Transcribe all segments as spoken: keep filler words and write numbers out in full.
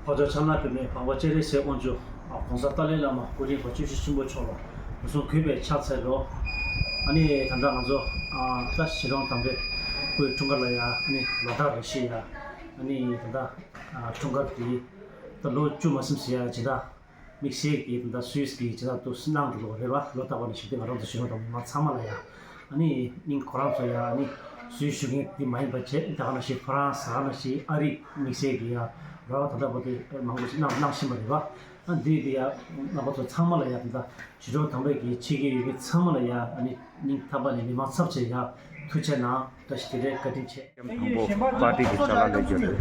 འཕགས་མཆོག་ཕྱག་ན་པདྨོ་བ་དཔའ་བོ་སྤྱན་རས་གཟིགས་དབང་ཕྱུག་༸གོང་ས་ཏཱ་ལའི་བླ་མ་སྐུ་ཕྲེང་བཅུ་བཞི་ཆེན་པོ་མཆོག་ལ་ལོ་གསུམ་གུས་པས་ཕྱག་འཚལ་ལོ། ཨ་ནི་ད་ལྟ་ང་ཚོ་ད་གཞིས་གྲོང་དམ་པའི་སྐུའི་འཁྲུངས་སྐར་ལ་ཡ། ཨ་ནི་ལ་དྭགས་རེ་ཞིག་ཡ། ཨ་ནི་ད་ལྟ་འཁྲུངས་སྐར་དེ་ད་ལོ་བཅུ་མ་ཟིན་ཟེར་ཡ་ཇི་ལྟར། དམིགས་བསལ་གྱི་ད་ལྟ་སུད་སི་གི་ཇི་ལྟར་དུ་གནང་འདུག་ལོ་རེ་བ་ལོ་རྟག་པར་ནས་ཞུ་སྟེ་ང་རང་ཚོ་གཞིས་གྲོང་དང་མི་མང་ཚང་མ་ལ་ཡ། ཨ་ནི་སྙིང་ཁོ་རང་ཚོ་ཡ། ཨ་ནི་སུད་སི་བཞུགས་མཁན་དེ་མ་ཡིན་པ་བྱས་ད་ག་ནང་བཞིན་ཧྥ་རན་སི། ད་ག་ནང་བཞིན་ཨ་རི། དམིགས་བསལ་གྱི་ཡ་ར་བ་ད་ལྟ་བར་དུ་མང་པོ་ཞིག་གནང་གནང་བཞིན་པ་རེད་བ། ཨ་འདི་དེ་ཡ་རྣམ་པ་ཚོ་ཚང་མ་ལ་ཡ། ད་ལྟ་གཞིས་གྲོང་དམ་པའི་གི་ཆེད་ཀྱི་ཡོད་མཁན་ཚང་མ་ལ་ཡ། ཨ་ནི་སྙིང་ཐག་པ་ནས་མི་མང་ཚབ་བྱས་ཡ་ཐུགས་རྗེ་གནང་བཀྲ་ཤིས་བདེ་ལེགས་བཀའ་དྲིན་ཆེ། དང་པོ་པར་ཊི་གི་ཅ་ལག་ལས་རྒྱུ་རེད།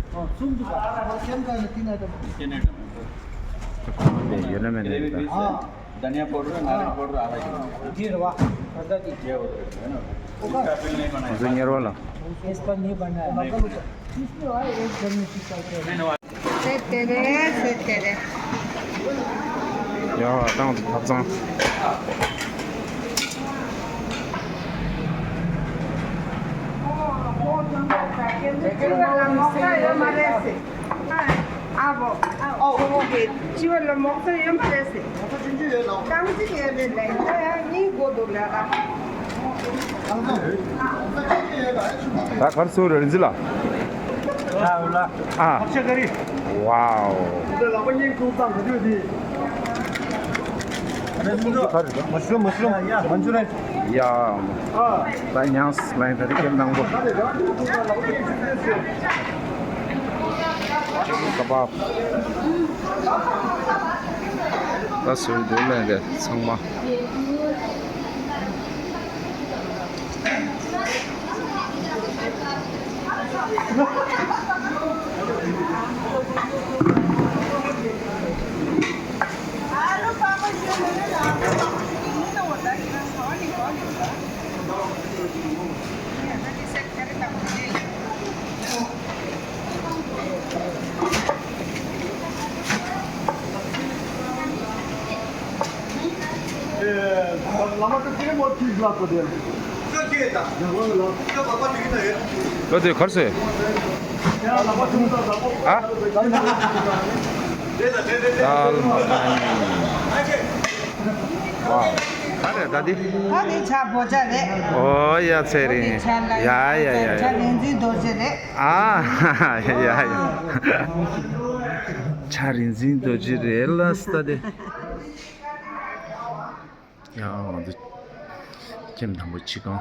དེ་ཡོད་ན་མེད་ན་ཡོད་ད། धनिया पाउडर, नारियल पाउडर आधा किलो। ये रवा, आधा किलो। ये होता है ना? इसका बिल नहीं बनाया। मुझे ये वाला। इसका नहीं बनाया। इसको एक जन में ཟེར་ཏེ་རེད། ཟེར་ཏེ་རེད། ཡ་ཏང་ཐབ་ཚང་། ཨ་བོ། ཨོ་ཁོ་གི་སྤྱི་བོ་ལ་མོག་ཚ་ཡོད་མ་རེད་ཟེར། རྐང་གཅིག་ཡོད་པའི་ལན་ད་ཡང་གཉིས་དགོས་འདུག་ལ་ད། ད་གར་སོ་རེ་རིན་ཟི་ལ། ཨ། ཝའོ། ཁར་རེད། མ་ཤུ་མ་ཤུ་མ་ཇུ་རེ། ཡ། ད་ཉང་སི་ལ་ཡིན་ད་རེ་ཀེམ་དང་པོ། ཀ་བ། ད་སོ་རེ་འདུག་ལ་ཡིན་ད་ཚང་མ། ཨ་དེ་གར་སོ། ཨ། དལ་མ་ཁ་ནི། ཝའོ། ག་རེ་ད་འདི། ད་འདི་ཇ་བོ་ཇ་རེད། ཨོ་ཡ་ཚེ་རིང་། ཡ་ཡ་ཡ་ཡ། ཇ་རིན་འཛིན་རྡོ་རྗེ་རེད། ཨ་ཡ་ཡ། ཇ་རིན་འཛིན་རྡོ་རྗེ་རེད་ལ་སྟ་དེ། ཡ་ང་ཚོ་ཀེམ་དང་པོ་ཕྱི་གང་།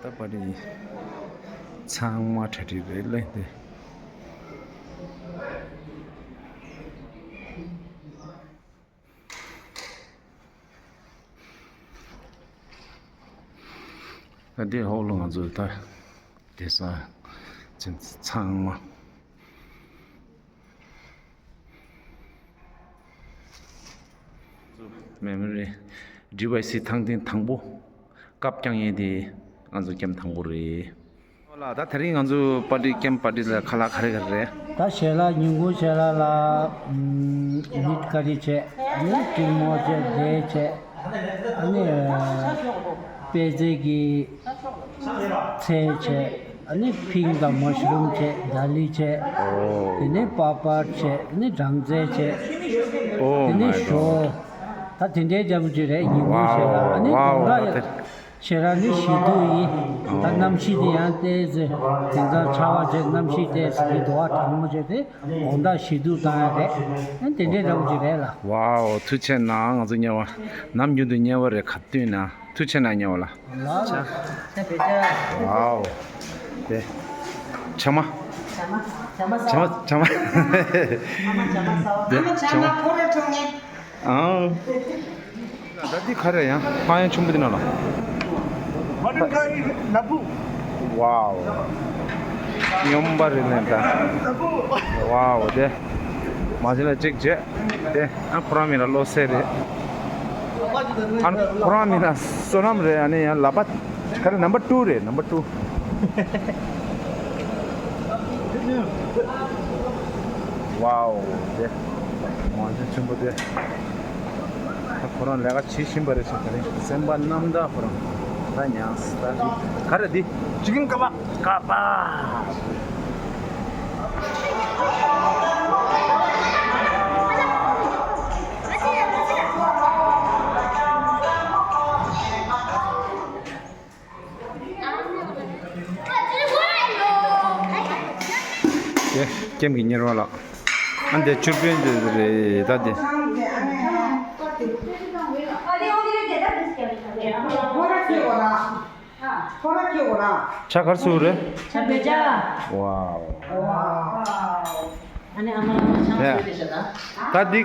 ད་པར་ཊི་ཚང་མ་གྲ་སྒྲིག་རེད་ལེ་དེ། ད་འདི་འོག་ལ་ང་ཚོ་ད་བསྡད་ས་ཚང་མ། མེ་མོ་རི་ཌི་ཝའི་སི་ཐང་སྟེང་དང་པོ་སྐབས་རྐྱང་ཡས་དེ་ང་ཚོ་ཀེམ་དང་པོ་རེད། ཨོ་ལ་ད་དེ་རིང་ང་ཚོ་པར་ཊི་ཀེམ་པར་ཊི་ལ་ཁ་ལག་ག་རེ་ག་རེ་རེད། ད་ཞལ་ལག་ཉིན་གུང་ཞལ་ལག་ལ་ཨམ་མིཊ་ཀ་རི་བྱས། ཨ་ནི་ཀྲིན་མོག་བྱས། འབྲས་བྱས། ཨ་ནི་པད་ཚལ་གྱི་ཚལ་བྱས། ཨ་ནི་ཕིང་དང་མ་ཤ་རུམ་བྱས། དཱ་ལི་བྱས། ཨོ། དེ་ནས་པ་པར་བྱས། ཨ་ནི་སྦྲང་རྩི་བྱས། ཨོ་དེ་ནས་མའི་ཞོ། གོཌ། ད་དེ་འདྲའི་འདྲ་པོ་ཅིག་རེད། ཉིན་གུང་ཞལ་ལག་ཨ་ནི་ཝའོ་དགོང་དག་ཝའོ་ཡ། ད་དེ། ཞེ་དྲག་ནི་ཞེ་སྡུག་ཡིན། ད་གནམ་གཤིས་དེ་ཡང་ཏོག་ཙམ་དེང་སང་ཆར་པ་བྱས། གནམ་གཤིས་ཏོག་ཙམ་དེ་དུ་བ་གྲང་མོ་བྱས་ཏེ་དགོང་དག་ཞེ་སྡུག་བཏང་ཡ་རེད། ཨ་དེ་འདྲའི་འདྲ་པོ་ཅིག་རེད་ལ། ཝའོ། ཐུགས་རྗེ་གནང་། ང་ཚོ་དམྱལ་བ་ནམ་རྒྱུན་དུ་དམྱལ་བ་རེད། ག་དུས་ན་ཐུགས་རྗེ་གནང་དམྱལ་བ་ལ། ལ་ལ། ཆ་བེ་ཆ། ཝའོ། དེ་ཆ་མ། ཆ་མ་ཆ་མ་ཆ་མ་ཆ་མ། ཆ་མ་ཆ་མ་ས་བ། དེ་ཆ་མ་ཆ་མ་ཕོ་ར་ཁྲོང་ངེ། ཨང་། ད་འདི་ག་རེ་ཡང་ཕ་ཡང་ཆུང་པོ་འདི་ན་ལ། མ་ཏན་ཁ་ཡི་ལ་བུ། ཝའོ། སྙོམས་པ་རེད་ལན་ད། ལ་བུ། ཝའོ་དེ། མ་ཇི་ལ་གཅིག་བྱས། དེ་ཨ་ཁོ་རང་མི་ལ་བློ་གསལ་རེད། ཨ་ཁོ་རང་མི་ལ་བསོད་ནམས་རེད། ཨ་ནི་ཡང་ལ་པ། ག་རེ་ནམ་བར་ཊུ་རེད། ནམ་བར་ཊུ། ཝའོ། དེ་ཝང་ཆེན་ཆེན་པོ་དེ། ད་ཁོ་རང་ལས་ཀ་བྱེད་བཞིན་པ་རེད་ཤག་དེ་རིང་སེམས་པ་རྣམ་དག་ཁོ་རང་། ད་ཉངས་ད་ག་རེ་འདི་ཅི་ཀིན་ཀ་བ་ཀ་པ། དེ་ཀེམ་གྱི་གཉེར་བ་ལགས། ཨ་འདི་ཆུར་དཔོན་དེ་རེད་ད་དེ། ཕྱག་གར་སུ་རེད། ཕྱག་བོད་ཇ། ཝའོ། ཨ་ནི་ཨ་མ་ལ་ཆང་ཡ། ཟོས་དེ་ཤ་ད། ད་འདི་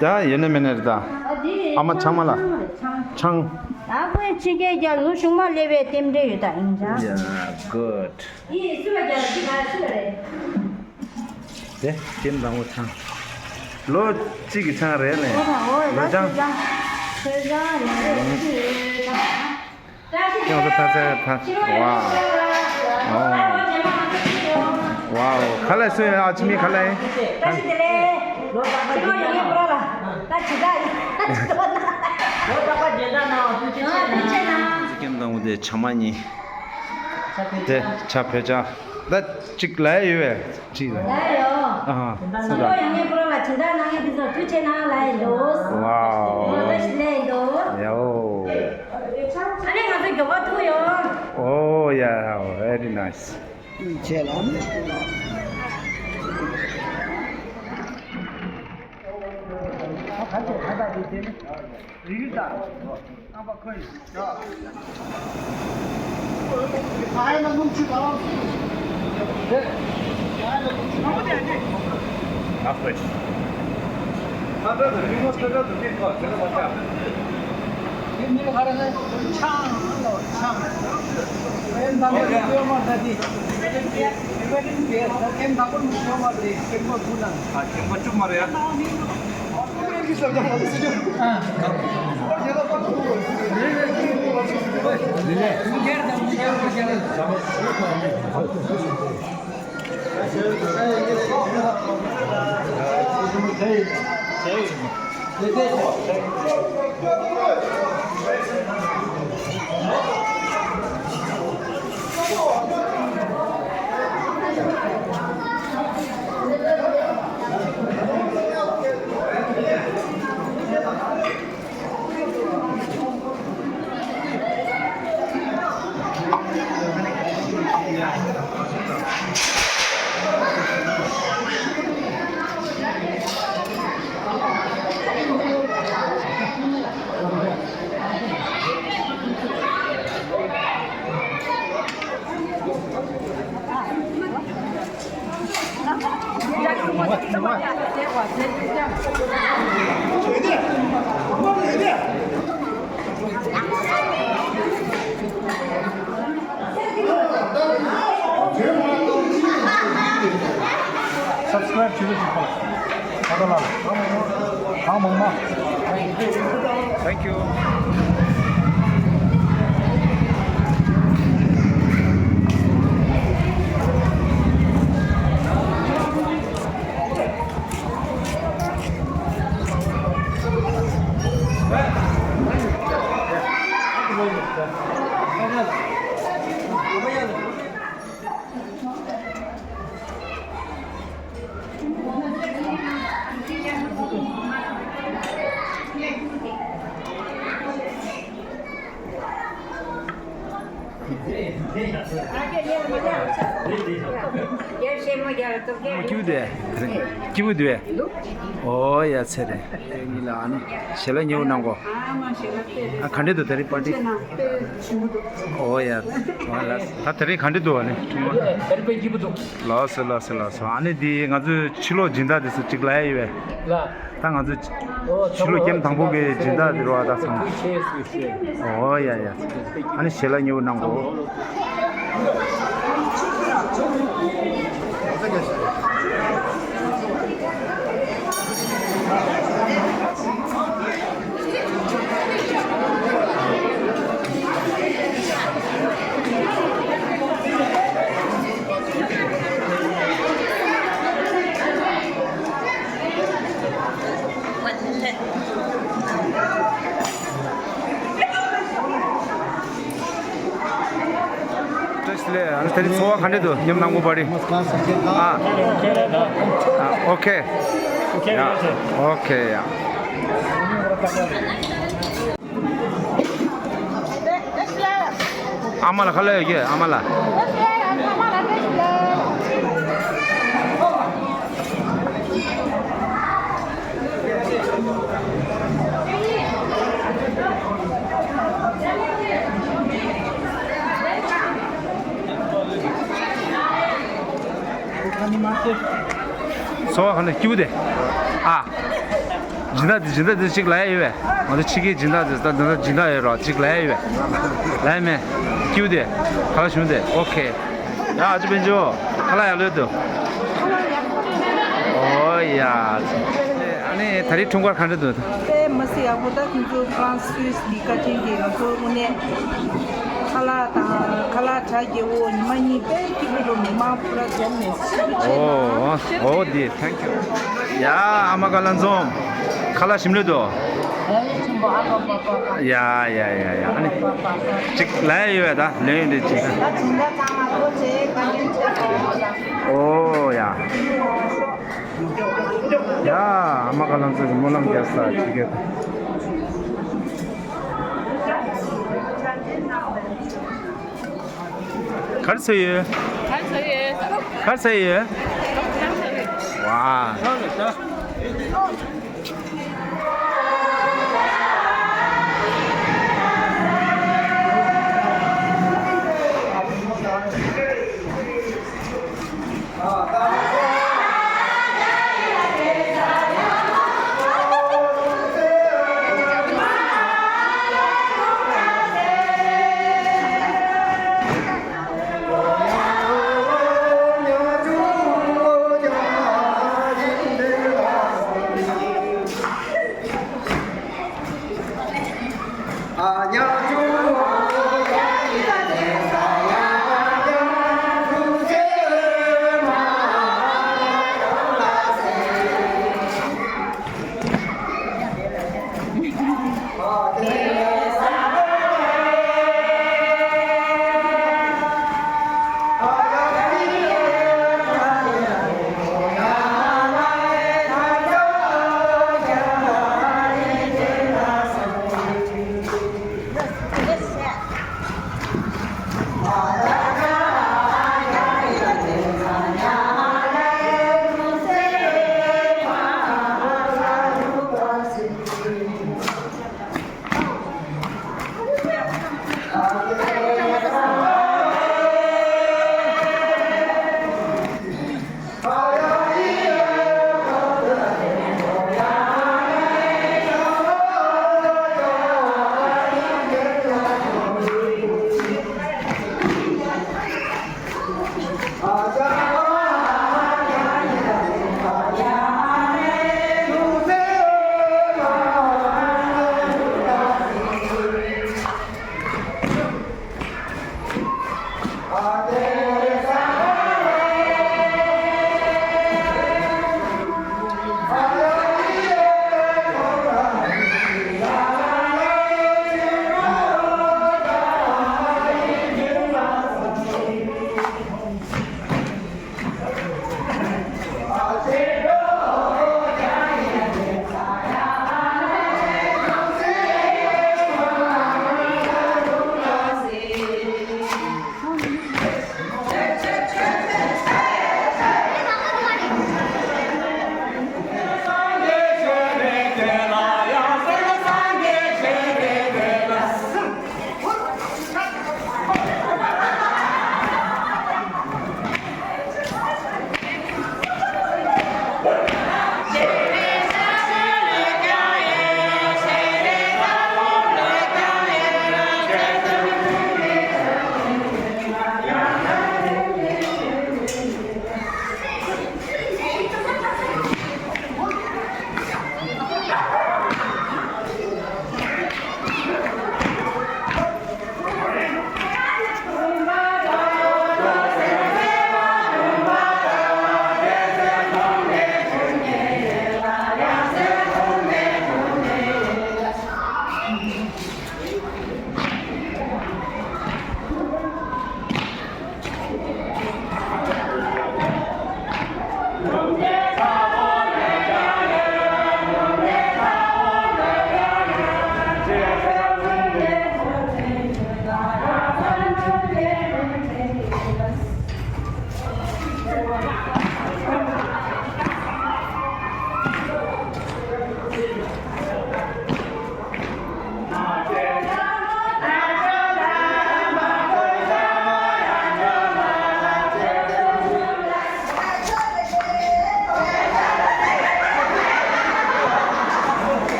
ད་ཡོད་ན་མེད་ན་རེད་ད། ཨ་འདི་ཨ་མ་ཆང་མ་ལ། ཆང་། ཆང་། ད་ཁོས་ཕྱི་རྒྱལ་རྒྱ་ལུ་གཞུང་མ་སླེབས་པའི་རྟེན་འབྲེལ་ཡོད་ད་ཡིན་ཅང་། ཡ་གུཌ། ཡིས་སུ་ལ་རྒྱ་ལུ་ཅི་ག་སུ་ལ་རེད། དེ་ཀེམ་དང་པོ་ཆང་། ལོ་གཅིག་གི་ཆང་རེད་ལེ། ཨོ་ད་ཨོ་ད་ལོ་ཆང་། ཆོས་ཆང་ཆོས་ཆང་ཡིན་རེད། ཁྱེད་ཚོ་ཐ་ཚད་ཐ། ཝའོ། ཝའོ། ག་ལ་སོ་ཡ་ཨ་ཆི་མི་ག་ལ་ཡིན། ད་ཞི་དེ་ལེ། ཁྱེད་ཚོ་ཡོང་ངེས་པོ་ར་ལ། ད་ཇི་ལྟར་ཡིན། ད་ཇི་ལྟར་ན། ཨ་ཐུགས་རྗེ་ཆེ་གནང་། ཀེམ་དང་པོ་དེ་ཇ་མ་གཉིས། དེ་ཇ་བོད་ཇ། ད་གཅིག་ལ་ཡོད་པས། ཅི་ལ། ལ་ཡོད། ཨ་ཧ། སུ་ལ། ཡོང་ངེས་པོ་ར་ལ་ཇི་ལྟར་གནང་ངེས་དེ་ཚོ་ཐུགས་རྗེ་གནང་ལ་ཡིན་འདུག་ཝའོ། ད་ཞི་ལེ་ཡིན་འདུག་ཡའོ། ཨ་ནི་ང་ཚོ་མགྱོགས་པོ་ཐུག་ཡོང་། Oh yeah, very nice. ཆེ་ལ། Subscribe བྱེད་རོགས་བྱེད་ཁོ་ལ། ད་ལྟ་ལ་གང་མང་མང་། Thank you. སྐྱིད་པོ་འདུག་ཨོ་ཡ་ཚེ་རིང་། ཨ་ནི་ཞལ་ལག་ཉེ་བོ་གནང་གོ། ཨ་ག་འདྲ་འདུག་ད་རེས་པར་ཏི། ཨོ་ཡ། ད་ད་རེས་ག་འདྲ་འདུག་ཨ་ནི། ད་རེས་དཔེ་སྐྱིད་པོ་འདུག་ལགས་སོ་ལགས་སོ་ལགས་སོ། ཨ་ནི་འདི་ང་ཚོའི་ཕྱི་ལོགས་སྦྱིན་བདག་དེ་ཚོ་གཅིག་ལ་ཡ་ཡོད་པས། ལགས། ད་ང་ཚོ་ཕྱི་ལོགས་ཀེམ་དང་པོ་གི་སྦྱིན་བདག་དེ་རེད་བ་ད་ཚང་མ། ཨོ་ཡ་ཡ། ཨ་ནི་ཞལ་ལག་ཉེ་བོ་གནང་གོ། ལས་ཨ་ནི་ད་རིང་འཚོ་བ་ག་འདྲ་འདུག་ཉམས་སྣང་དགོས་པ་རེད། ཨ། ཨ། ཨོ་ཁེ། ཡ། ཨོ་ཁེ་ཡ། ཨ་མ་ལགས་ཁ་ལག་ཡོད་ཀྱི་ཨ་མ་ལགས། འཚོ་བ་ག་འདྲ་སྐྱིད་པོ་དེ། ཨ། སྦྱིན་བདག་འདི་སྦྱིན་བདག་འདི་གཅིག་ལབ་ཡ་ཡོད་པས། ང་ཚོ་ཕྱི་རྒྱལ་སྦྱིན་བདག་འདི་ད་འདི་འདྲ་སྦྱིན་བདག་ཡོད་རོགས་གཅིག་ལབ་ཡ་ཡོད་པས། ལབ་ཡ་མེད། སྐྱིད་པོ་དེ། ཁ་ལག་ཞིམ་དེ། ཨོ་ཁེ། ཡ་ཨ་ཅོ་དཔལ་འབྱོར། ཁ་ལག་ཡག་ལོས་འདུག་ཨོ་ཡ། ཨ་ནི་ད་རེས་འཁྲུངས་སྐར་ག་འདྲ་འདུག་དཔེ་མི་སྲིད་ཡག་པོ། ད་ཁྱེད་ཚོ་ཧྥ་རན་སུས་ཀྱི་བཀའ་དྲིན་གྱིས་ང་ཚོ་དངོས་གནས་ཁ་ལག་དང་ཁ་ལག་གྲ་རྒྱས་པོ་ཉི་མ་གཉིས་དཔེ་སྐྱིད་པོ་འདུག་མི་མང་པུ་ར་འཛོམས་ནས་སྐྱིད་པོ་བྱས་ཨོ་ཨོ་འོ་དེ་ཐེང་ཁྱུ། ཡ་ཨ་མ་ཀ་ལ་འཛོམས། ཁ་ལག་ཞིམ་ལོས་འདུག་ཡ་ཡ་ཡ་ཡ། ཨ་ནི་གཅིག་ལབ་ཡ་ཡོད་པས། ད་ལན་ཡོད་འདི་གཅིག་ཨོ་ཡ། ཡ་ཨ་མ་ཀ་ལ་འཛོམས་ཀྱི་སྨོན་ལམ་རྒྱག་ས་ཅིག་གི། ག་རེ་ཟེར་ཡོད། ག་རེ་ཟེར་ཡོད། ག་རེ་ཟེར་ཡོད། ཝ།